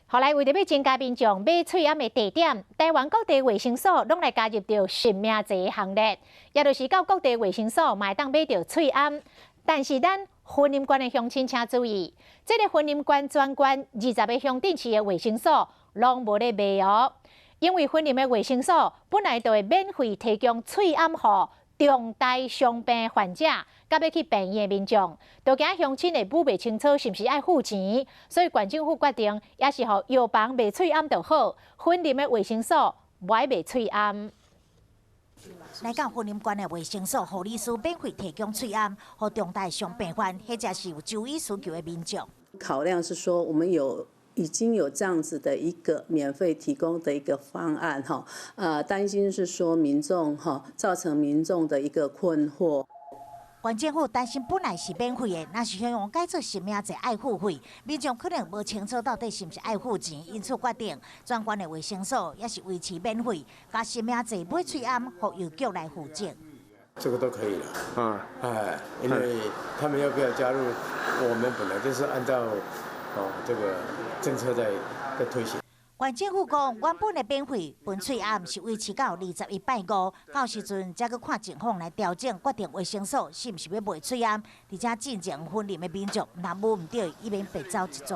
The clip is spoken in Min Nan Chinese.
後來為著欲增加民眾買喙罨的地點，台灣各地衛生所攏來加入著實名制的行列，也就是到各地衛生所嘛會當買著喙罨。但是咱雲林縣的鄉親請注意，這个雲林縣全縣20個鄉鎮市的衛生所攏無咧賣哦，因為雲林的衛生所本來就會免費提供喙罨予重大傷病患者，佮欲去病院的民眾，都驚鄉親會摸袂清楚是毋是愛付錢，所以縣政府決定，抑是予藥房賣喙罨就好，雲林的衛生所無愛賣喙罨。來到雲林縣的衛生所，護理師免費提供喙罨，予重大傷病患或者是有就醫需求的民眾。考量是說，我們已經有這樣子的一個免費提供的一個方案，哈，擔心是說民眾哈造成民眾的一個困惑。縣政府擔心本來是免費的，若是向改做實名制愛付費，民眾可能無清楚到底是毋是愛付錢，因此決定全縣的衛生所也是維持免費，共實名制買喙罨，予藥局來負責。這個都可以了，哎，因為他們要不要加入，我們本來就是按照這個政策在推行。縣政府講，原本的免費分喙罨是維持到21拜五，到時陣才閣看情況來調整，決定衛生所是毋是欲賣喙罨，而且進前雲林的民眾，若摸毋著，以免白走一逝。